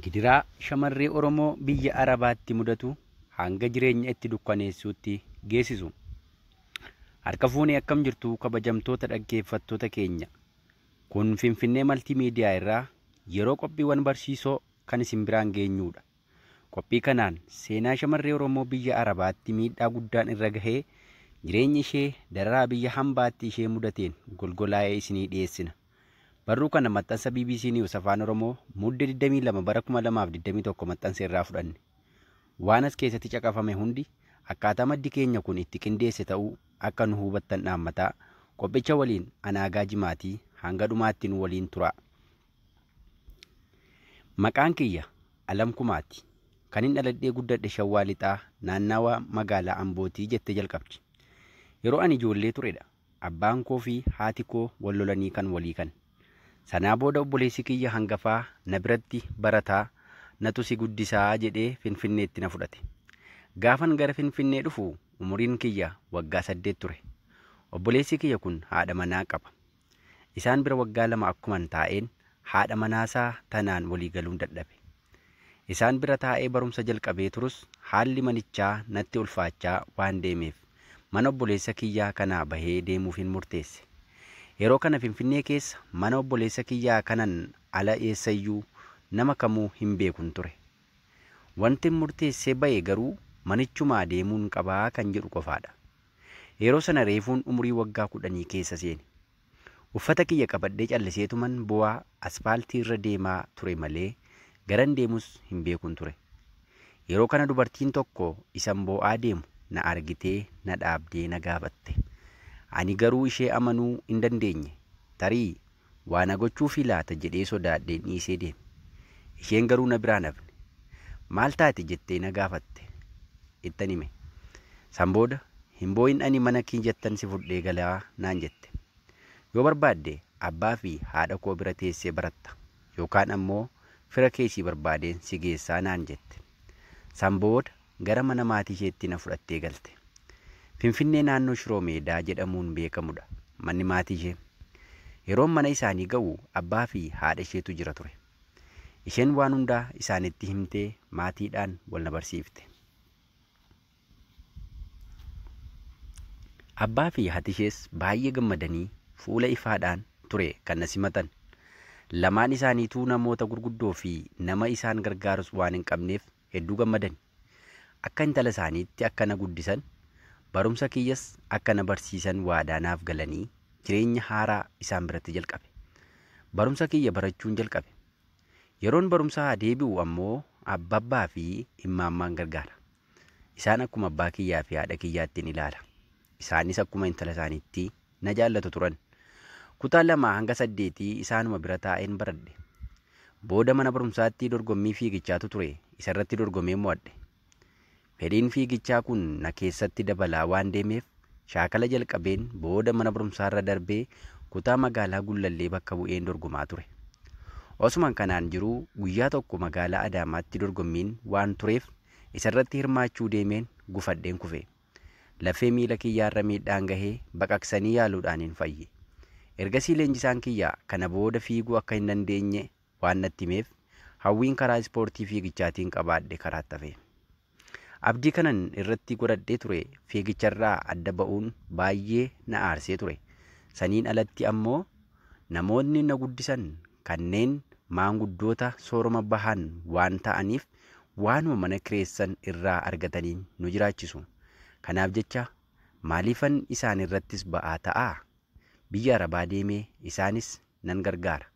Gidiraa shamarree Oromoo biyya Arabaatti mudatu hanga jireenya itti dukkaneessuutti geessisu. Harka fuunee akkam jirtu kabajamtoota dhaggeeffattoota keenya. Kun Finfinnee Maltiimiidiyaa irraa yeroo qophiiwwan barsiisoo kan isin biraan geenyudha. Qophii kanaan seenaa shamarree Oromoo biyya Arabaatti miidhaa guddaan irra gahee jireenya ishee dararaa biyya hambaatti ishee mudateen golgolaa'ee isinii dhiyeessina. Barruu kana maxxansa BBC News Afaan Oromoo Mudde 22 bara 2021 maxxansa irraa fudhanne. Waan as keessatti caqafame hundi akkaataa maddi keenya kun itti qindeesse ta'uu akka nu hubattan dhaammataa qophicha waliin anaagaa jimaatii hanga dhumaatti nu waliin tura. Maqaan kiyya Alam Kumaati. Kan hin dhaladhee guddadhe Shawwaa Lixaa naannawa magaalaa Ambootii jettee jalqabdi. Yeroo ani ijoollee turedha. Abbaan koo fi haati koo wal lolanii kan walii kan. Sanaa booda obboleessi kiyya hangafaa na biratti barataa natu si guddisaa jedhee Finfinneetti na fudhate. Gaafan gara Finfinnee dhufu umuriin kiyya waggaa 8 ture. Obboleessi kiyya kun haadha manaa qaba. Isaan bira waggaa 2 akkuman taa'een haadha manaasaa tanaan walii galuun dadhabe. Isaan bira taa'ee barumsa jalqabee turus haalli manichaa natti ulfaachaa waan deemeef mana obboleessa kiyyaa kanaa bahee deemuufin murteesse. Yeroo kana Finfinnee keessa mana obboleessa kiyyaa kanan ala eessayyuu nama kamuu hin beekun ture. Wanti murteessee bahe garuu manichumaa deemuun qabaa kan jedhu qofaadha. Yeroo sana reefuun umurii waggaa 10 keessa seene. Uffata kiyya qabadhee calliseetuman bu'aa asfaaltii irra deemaa ture malee garan deemus hin beekun ture. Yeroo kana dubartiin tokko isan boo'aa deemu na argitee na dhaabdee na gaafatte. Ani garuu ishee amanuu hin dandeenye. Tarii waa na gochuufii laata jedhee sodaadheen dhiisee deeme. Isheen garuu na biraan hafne. Maal taate jettee na gaafatte. Ittan hime. San booda hin boo'in ani mana kiyyattan si fudhee galaa naan jette. Yoo barbaadde abbaa fi haadha koo bira teessee baratta yookaan ammoo fira keessii barbaadeen si geessaa naan jette. San booda gara mana maatii isheetti na fudhattee galte. Finfinnee naannoo Shiroo Meedaa jedhamuun beekamudha manni maatii ishee. Yeroon mana isaanii ga'u abbaa fi haadha isheetu jira ture. Isheen waan hundaa isaanitti himtee maatiidhaan wal na barsiifte. Abbaa fi haati ishees baay'ee gammadanii fuula ifaadhaan ture kan na simatan. Lamaan isaaniituu namoota gurguddoo fi nama isaan gargaarus waan hin qabneef hedduu gammadan. Akka intala isaaniitti akka na guddisan, barumsa kiyyas akka na barsiisan waadaa naaf galanii jireenya haaraa isaan biratti jalqabe. Barumsa kiyya barachuun jalqabe. Yeroon barumsaa deebi'u ammoo abbabbaa fi immaammaan gargaara. Isaan akkuma abbaa kiyyaa fi haadha kiyyaattiin ilaala. Isaanis akkuma intala isaaniitti na jaallatu turan. Kutaa 2 hanga 8 isaanuma bira taa'een baradhe. Booda mana barumsaatti dorgommii fiigichaatu ture. Isarratti dorgomee mo'adhe. Fedhiin fiigichaa kun na keessatti dabalaa waan deemeef shaakala jalqabeen booda mana barumsaarra darbee kutaa magaalaa Gullallee bakka bu'een dorgomaa ture. Osuman kanaan jiruu guyyaa tokko magaalaa Adaamaatti dorgommiin waan tureef isarratti hirmaachuu deemeen gufadheen kufe. Lafee miila kiyyaarra miidhaan gahee baqaqsanii yaaluudhaan hin fayye. Ergasii leenjisaan kiyya kana booda fiiguu akka hin dandeenye waan natti himeef hawwiin karaa ispoortii fiigichaatiin qabaadhe karaatti hafe. Abdii kanan irratti godhadhee ture fiigicharraa adda ba'uun baay'ee na aarsee ture. Saniin alatti ammoo namoonni na guddisan kanneen maanguddoota sooroma bahan waan ta'aniif waanuma mana kireessan irraa argataniin nu jiraachisu. Kanaaf jecha maaliifan isaan irrattis ba'aa ta'aa? Biyya Arabaa deemee isaanis nan gargaara.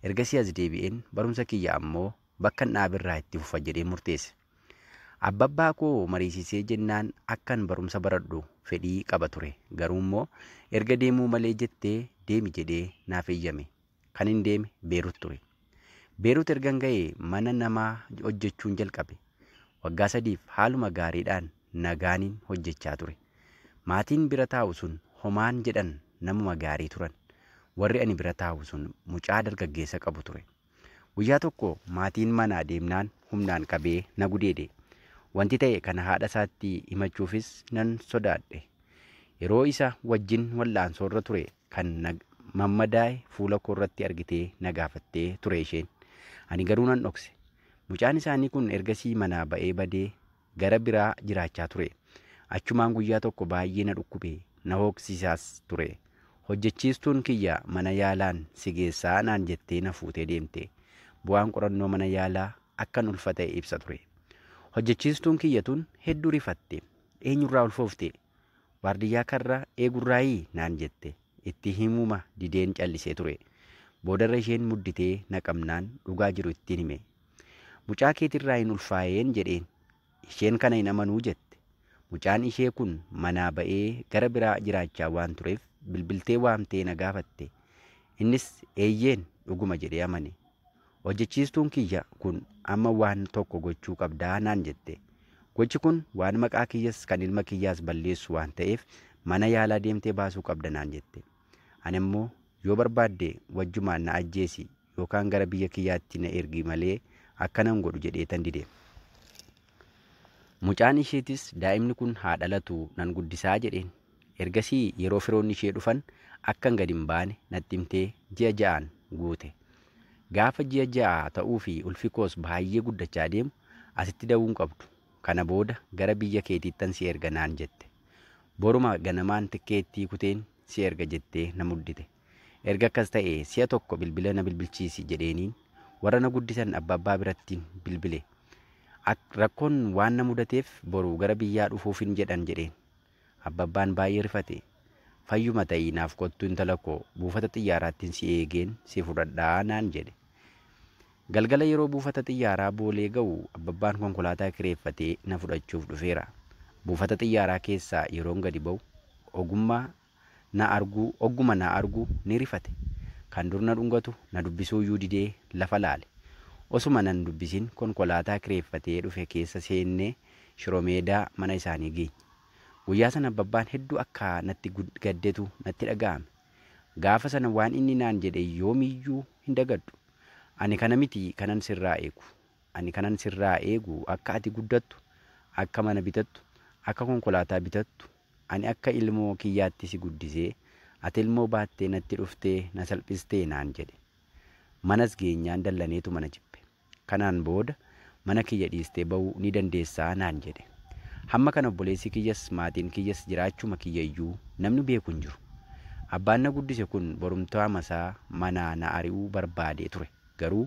Ergasii as deebi'een barumsa kiyya ammoo bakka dhaabirraa itti fufa jedhee murteesse. Abbabbaa koo mariisisee jennaan akkan barumsa baradhu fedhii qaba ture. Garuu immoo erga deemuu malee jettee deemi jedhee naaf eeyyame. Kan hin deeme Beerut ture. Beerut ergan ga'ee mana namaa hojjechuun jalqabe. Waggaa 3 haaluma gaariidhaan nagaaniin hojjechaa ture. Maatiin bira taa'u sun homaan jedhan namuma gaarii turan. Warri ani bira taa'u sun mucaa dargaggeessa qabu ture. Guyyaa tokko maatiin manaa deemnaan humnaan qabee na gudeede. Wanti ta'e kana haadha isaatti himachuufis nan sodaadhe. Yeroo isa wajjin wal'aansoorra ture kan mammadaa'e fuula koorratti argitee na gaafattee ture isheen. Ani garuu nan dhokse. Mucaan isaanii kun ergasii manaa ba'ee badee gara biraa jiraachaa ture. Achumaan guyyaa tokko baay'ee na dhukkube, na hooksisaas ture. Hojjechiistuun kiyya mana yaalaan si geessaa naan jettee na fuutee deemte. Bu'aan qorannoo mana yaalaa akkan ulfa ta'e ibsa ture. Hojjechiistuun kiyya tun hedduu rifatte. Eenyurraa ulfoofte? Waardiyyaa karra eegurraayii naan jette. Itti himuma dideen callisee ture. Boodarra isheen mudditee na qabnaan dhugaa jiru ittiin hime. Mucaa keetirraa hin ulfaa'een jedheen. Isheen kana hin amanuu jette. Mucaan ishee kun manaa ba'ee gara biraa jiraachaa waan tureef bilbiltee waamtee na gaafatte. Innis eeyyeen dhuguma jedhee amane. Hojjechiistuun kiyya kun amma waan tokko gochuu qabdaa naan jette. Gochi kun waan maqaa kiyyas kan ilma kiyyaas balleessu waan ta'eef mana yaalaa deemtee baasuu qabda naan jette. Ani immoo yoo barbaadde wajjumaan na ajjeesi yookaan gara biyya kiyyaatti na ergi malee akkanan godhu jedhee tan dide. Mucaan isheetis daa'imni kun haa dhalatu nan guddisaa jedheen. Ergasii yeroo firoonni ishee dhufan akkan gad hin baane natti himtee ji'a 6 guute. Gaafa ji'a 6 ta'uu fi ulfi koos baay'ee guddachaa deemu asitti da'uu hin qabdu. Kana booda gara biyya keetiittan si erga naan jette. Boruma ganamaan tikkeettii kuteen si erga jettee na muddite. Erga akkas ta'e si'a tokko bilbila na bilbilchiisi jedheeniin warra na guddisan abbaa birattiin bilbile. Rakkoon waan na mudateef boru gara biyyaa dhufuufin jedhan jedheen. Abbabbaan baay'ee rifate. Fayyuma ta'ii naaf kottu intala koo buufata xiyyaaraattiin si eegeen si fudhadhaa naan jedhe. Galgala yeroo buufata xiyyaaraa Boolee ga'u abbabbaan konkolaataa kireeffatee na fudhachuuf dhufeera. Buufata xiyyaaraa keessaa yeroon gadi ba'u ogummaa na arguu ogguma na argu ni rifate. Kan dur na dhungatu na dubbisuu iyyuu didee lafa laale. Osuma nan dubbisin konkolaataa kireeffatee dhufe keessa seennee Shiroomeedaa mana isaanii geenye. Guyyaa sana abbabbaan hedduu akka natti gaddetu natti dhaga'ame. Gaafa sana waan inni naan jedhe yoomiyyuu hin dagadhu. Ani kana miti kanan sirraa eegu. Ani kanan sirraa eegu akka ati guddattu, akka mana bitattu, akka konkolaataa bitattu, ani akka ilmoo kiyyaatti si guddisee, ati ilmoo baattee natti dhuftee na salphistee naan jedhe. Manas geenyaan dallaneetu mana jibbe. Kanaan booda mana kiyya dhiistee ba'uu ni dandeessaa naan jedhe. Hamma kana obboleessi kiyyas maatiin kiyyas jiraachuma kiyya iyyuu namni beeku hin jiru. Abbaan na guddise kun borumtaa masaa manaa na ari'uu barbaadee ture. Garuu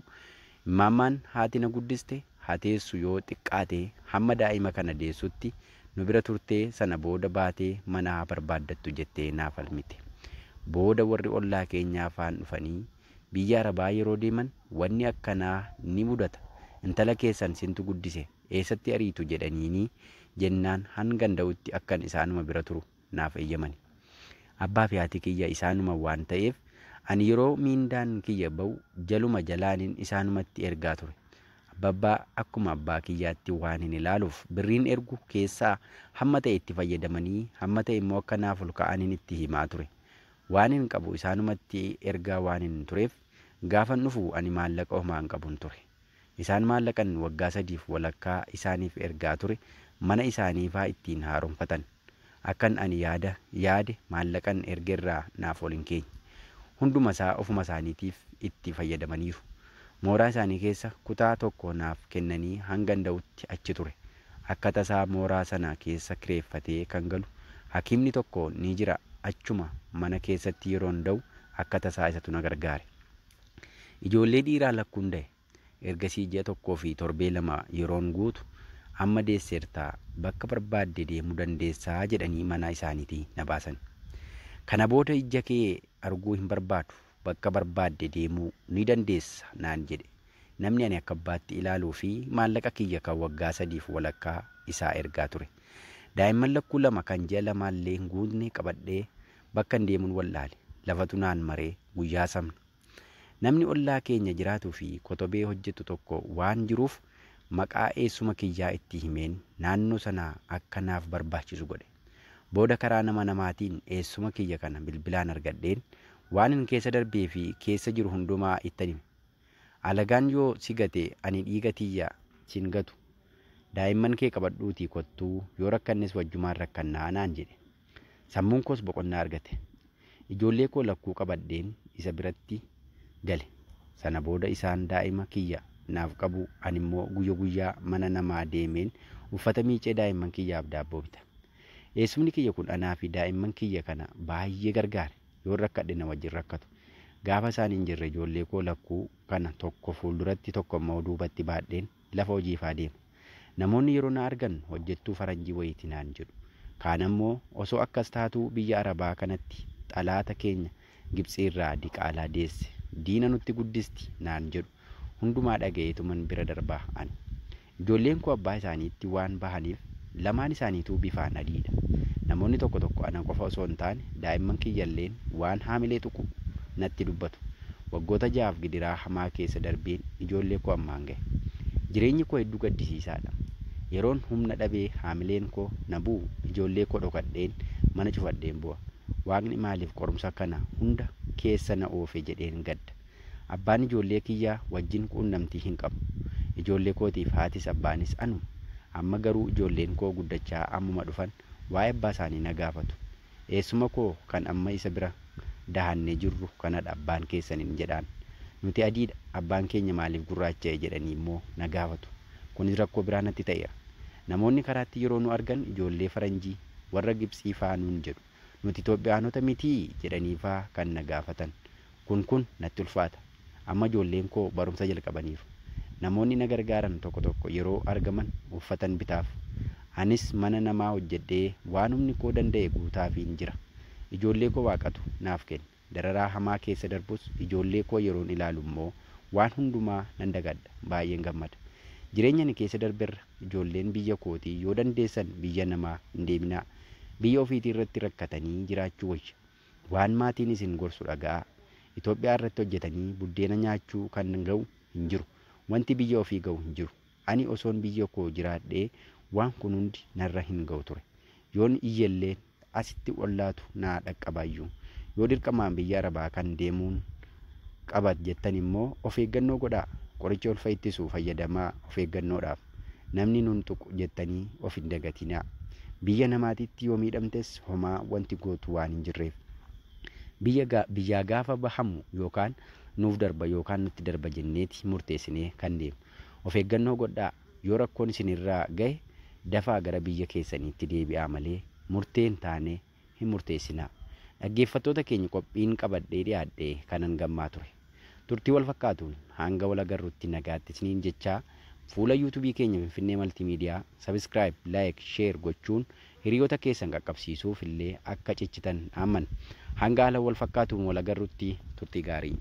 immaammaan haati na guddiste hateessu yoo xiqqaate hamma daa'ima kana deessutti nu bira turtee sana booda baatee mana haa barbaaddattu jettee naaf falmite. Booda warri ollaa keenyaa afaan dhufanii biyya Arabaa yeroo deeman wanni akkanaa ni mudata. Intala keessan sintu guddise eessatti ariitu jedhaniini jennaan hangan da'utti akkan isaanuma bira turu naaf eeyyamani. Abbaa fi haati kiyya isaanuma waan ta'eef ani yeroo miindaan kiyya ba'u jaluma jalaanin isaanumatti ergaa ture. Abbabbaa akkuma abbaa kiyyaatti waan hin ilaaluuf birriin ergu keessaa hamma ta'e itti fayyadamanii hamma ta'e immoo akka naaf ol ka'aniin itti himaa ture. Waan hin qabu isaanumatti ergaa waan hin tureef gaafan dhufu ani maallaqa homaa hin qabun ture. Isaan maallaqan waggaa 3 walakkaa isaaniif ergaa ture mana isaanii faa ittiin haaromfatan. Akkan ani yaade maallaqan ergerraa naaf ol hin keenye. Hunduma isaa ofuma isaaniitiif itti fayyadamaniiru. Mooraa isaanii keessa kutaa tokko naaf kennanii hangan da'utti achi ture. Akka tasaa mooraa sana keessa kireeffatee kan galu hakiimni tokko ni jira. Achuma mana keessatti yeroon da'u akka tasaa isatu na gargaare. Ijoollee dhiiraa lakkuun da'e. Ergasii ji'a 1 fi torbee 2 yeroon guutu amma deesseertaa bakka barbaadde deemuu dandeessaa jedhanii mana isaaniitii na baasan. Kana booda ija kee arguu hin barbaadu bakka barbaadde deemuu ni dandeessa naan jedhe. Namni ani akka abbaatti ilaaluu fi maallaqa kiyya kan waggaa 3 walakkaa isaa ergaa ture. Daa'imman lakkuu 2 kan ji'a 2 illee hin guutne qabadhee bakka hin deemuun wallaale. Lafatu naan maree guyyaa samna. Namni ollaa keenya jiraatuu fi kotobee hojjetu tokko waan jiruuf maqaa eessuma kiyyaa itti himeen naannoo sanaa akka naaf barbaachisu godhe. Booda karaa nama namaatiin eessuma kiyya kana bilbilaan argadheen waan hin keessa darbee fi keessa jiru hundumaa ittan hime. Alagaan yoo si gate ani dhiiga tiyya sin gatu. Daa'imman kee qabadhuutii kottuu yoo rakkannes wajjumaan rakkannaa naan jedhe. Sammuun koos boqonnaa argate. Ijoollee koo lakkuu qabadheen isa biratti gale. Sana booda isaan daa'ima kiyya naaf qabu. Ani immoo guyya guyyaa mana namaa deemeen uffata miicee daa'imman kiyyaaf daabboo bita. Eessumni kiyya kun anaa fi daa'imman kiyya kana baay'ee gargaare. Yoon rakkadhe na wajjin rakkatu. Gaafa isaan hin jirre ijoollee koo lakkuu kana tokko fuulduratti tokko immoo duubatti baadheen lafa hojiifaa deema. Namoonni yeroo na argan hojjettuu faranjii wayiiti naan jedhu. Kaan ammoo osoo akkas taatuu biyya Arabaa kanatti xalaata keenya Gibxiirraa diqaalaa deesse diina nutti guddisti naan jedhu. Hundumaa dhaga'eetuman bira darbaa ani. Ijoolleen koo abbaa isaaniitti waan bahaniif lamaan isaaniituu bifaan adiidha. Namoonni tokko tokko ana qofa osoo hin taane daa'imman kiyyalleen waan haamilee tuqu natti dubbatu. Waggoota 6 gidiraa hamaa keessa darbeen ijoollee koo ammaan gahe. Jireenyi koo hedduu gaddisiisaadha. Yeroon humna dhabee haamileen koo na bu'u ijoollee koo dhokadheen mana cufadheen bu'a. Waaqni maaliif qorumsa kana hunda keessa na oofe jedheen gadda. Abbaan ijoollee kiyyaa wajjin quunnamtii hin qabu. Ijoollee kootiif haatis abbaanis anuma. Amma garuu ijoolleen koo guddachaa ammuma dhufan waa'ee abbaa isaanii na gaafatu. Eessuma koo kan amma isa bira dahannee jirru kanadha abbaan keessaniin jedhaan. Nuti adiidha, abbaan keenya maaliif gurraacha'e jedhanii immoo na gaafatu. Kunis rakkoo biraa natti ta'eera. Namoonni karaatti yeroo nu argan ijoollee faranjii warra Gibxii faa nuun jedhu. Nuti Itoophiyaanota mitii jedhanii faa kan na gaafatan. Kun natti ulfaata. Amma ijoolleen koo barumsa jalqabaniiru. Namoonni na gargaaran tokko tokko yeroo argaman uffatan bitaaf. Anis mana namaa hojjedhee waan humni koo danda'e guutaafiin jira. Ijoollee koo waaqatu naaf kenna. Dararaa hamaa keessa darbus ijoollee koo yeroon ilaalu immoo waan hundumaa nan dagadha. Baay'een gammada. Jireenya ani keessa darberra ijoolleen biyya kootii yoo dandeessan biyya namaa hin deeminaa. Biyya ofiitii irratti rakkatanii jiraachuu wayya. Waan maatiin isin gorsu dhaga'aa. Itoophiyaa irratti hojjetanii buddeena nyaachuu kan ga'u hin jiru. Wanti biyya ofii ga'u hin jiru. Ani osoon biyya koo jiraadhee waan kun hundi narra hin ga'u ture. Yoon iyyellee asitti ollaatu naa dhaqqabaayyuu. Yoo dirqamaan biyya Arabaa kan deemuun qabat jettan immoo of eeggannoo godhaa. Qoricha ulfa ittisu fayyadamaa of eeggannoodhaaf. Namni nun tuqu jettanii of hin dagatinaa. Biyya namaatitti yoo miidhamtes homaa wanti gootu waan hin jirreef. Biyyaa gaafa bahamu yookaan nuuf darba yookaan nutti darba jenneeti murteessinee kan deemu. Of eeggannoo godhaa. Yoo rakkoon isinirraa gahe dafaa gara biyya keessaniitti deebi'aa malee murteen taane hin murteessinaa. Dhaggeeffattoota keenya qophiin qabadhee dhiyaadhee kanan gammaa ture. Turtii wal fakkaatuun hanga wal agarruutti nagaatti isiniin jechaa fuula yuutuubii keenya Finfinnee Maltiimiidiyaa sabiskiraayib, laayik, sheer gochuun hiriyoota keessan qaqqabsiisuuf illee akka ciccitan amman. Hanga haala wal fakkaatuun wal agarruutti turtii gaarii.